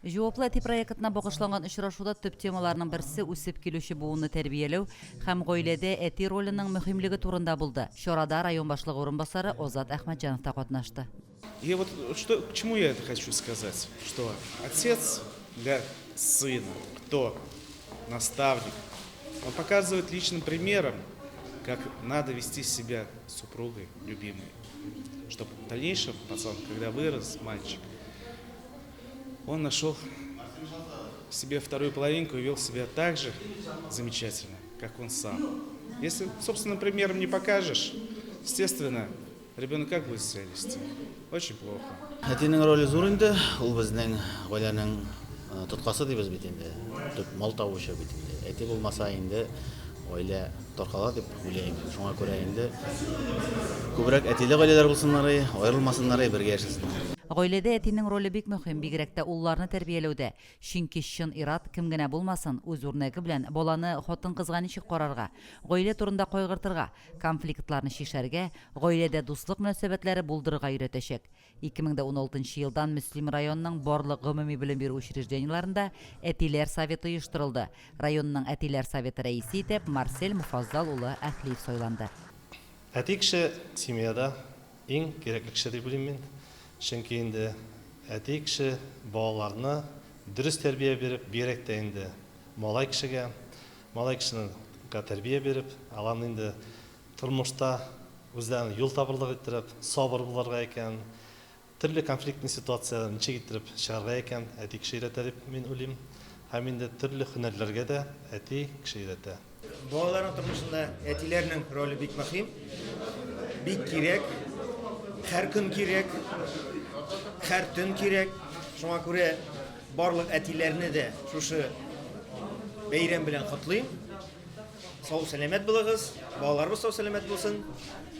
Җаваплы әти проектына багышланган очрашуда төп темаларның берсе үсеп килүче буынны тәрбияләү һәм гаиләдә әти роленең мөһимлеге турында булды. Чарада район башлыгы урынбасары Азат Әхмәтҗанов та катнашты. И вот что, к чему я это хочу сказать, что отец для сына, кто наставник, он показывает личным примером, как надо вести себя с супругой любимой, чтобы в дальнейшем пацан, когда вырос, мальчик, он нашел себе вторую половинку и вел себя так же замечательно, как он сам. Если собственным примером не покажешь, естественно, ребенок как будет себя вести? Очень плохо. Әтинең роле зур инде, ул безнең гаиләнең тоткасы дибез бит инде, төп мал табучы бит инде. Әти булмаса инде гаилә таркала дип уйлыйм. Шуңа күрә инде күбрәк әтиле гаиләләр булсыннар, аерылмасыннар, бергә яшәсеннәр. Гаиләдә әтинең роле бик мөһим, бигрәк тә улларны тәрбияләүдә. Чөнки чын ир-ат, кем генә булмасын, үз үрнәге белән баланы хатын-кызга ничек карарга, гаилә турында кайгыртырга, конфликтларны чишәргә, гаиләдә дуслык мөнәсәбәтләре булдырырга өйрәтәчәк. 2016 нчы елдан Мөслим районының барлык гомуми белем бирү учреждениеләрендә Әтиләр советы оештырылды. Районның Әтиләр советы рәисе итеп Марсель Мофаззал улы Әһлиев сайланды. Әти кеше семьяда иң кирәкле кеше дип уйлыйм мин. Чөнки инде әти кеше балаларны дөрес тәрбия биреп, бигрәк тә инде малай кешегә, малай кешене тәрбия биреп, аларны инде тормышта үзләрен юл табырлык иттереп, сабыр булырга икән, төрле конфликтный ситуациядән ничек иттереп чыгарга икән, әти кеше өйрәтә дип мин уйлыйм. Һәм инде төрле һөнәрләргә дә әти кеше өйрәтә. Балаларның тормышында әтиләрнең роле бик мөһим, бик кирәк, һәр көн кирәк, һәр төн кирәк. Шуңа күрә барлык әтиләрне дә шушы бәйрәм белән котлыйм. Сау-сәламәт булыгыз, балаларыбыз сау-сәламәт булсын,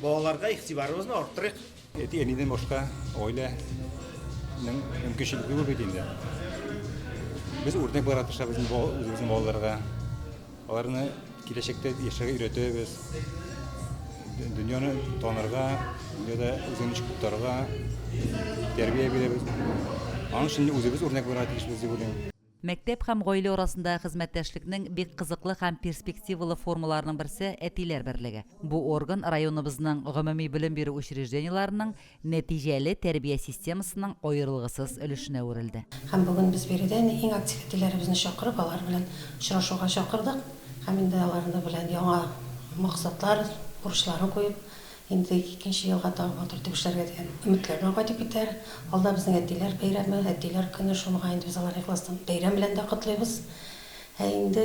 балаларга игътибарыбызны арттырыйк. Әти-әнидән башка гаиләнең мөмкинчелеге юк бит инде. Без үрнәк булырга тырышабыз үзебезнең балаларга. Аларны киләчәктә яшәргә өйрәтәбез. Дөньяны танырга, дөньяда үзеңне ничек тотарга тәрбия бирәбез. Аның өчен үзебез үрнәк булырга тиешбез дип уйлыйм. Мәктәп һәм гаилә арасындагы хезмәттәшлекнең бик кызыклы һәм перспективалы формаларының берсе, әтиләр берлеге. Бу орган районыбызның гомуми белем бирү учреждениеләренең нәтиҗәле тәрбия системасының аерылгысыз өлешенә әверелде. Һәм бүген без биредә инде иң актив әтиләребезне чакырып, алар белән очрашуга чакырдык һәм инде аларны белән яңа максатлар, бурычларын куеп, Инде икенче елга тагы матур итеп эшләргә дигән өметләр белән кайтып китәр. Алда безнең әтиләр бәйрәме, әтиләр көне, шуныга инде без аларны ихластан бәйрәм белән дә котлыйбыз. Ә инде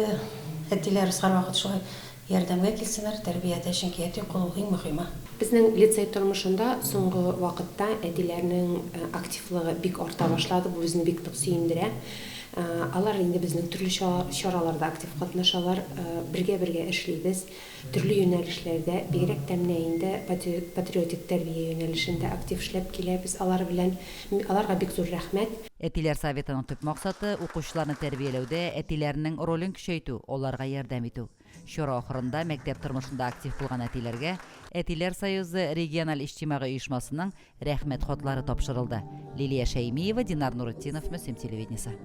әтиләребез һәрвакыт шулай ярдәмгә килсеннәр, тәрбиядә, чөнки әти кулы ул иң мөһиме. Безнең лицей тормышында соңгы вакытта әтиләрнең активлыгы бик арта башлады, бу безне бик нык сөендерә. Алар инде безнең төрле чараларда актив катнашалар, бергә-бергә эшлибез. Төрле юнәлешләрдә, бигрәк тә менә инде патриотик тәрбия юнәлешендә актив эшләп киләбез алар белән. Аларга бик зур рәхмәт. Әтиләр советының төп максаты, укучыларны тәрбияләүдә әтиләрнең ролен көчәйтү, аларга ярдәм итү. Чара ахырында мәктәп тормышында актив булган әтиләргә Әтиләр союзы региональ иҗтимагый оешмасының Рәхмәт хатлары тапшырылды. Лилия Шәймиева, Динар Нуретдинов, Мөслим телевидениесе.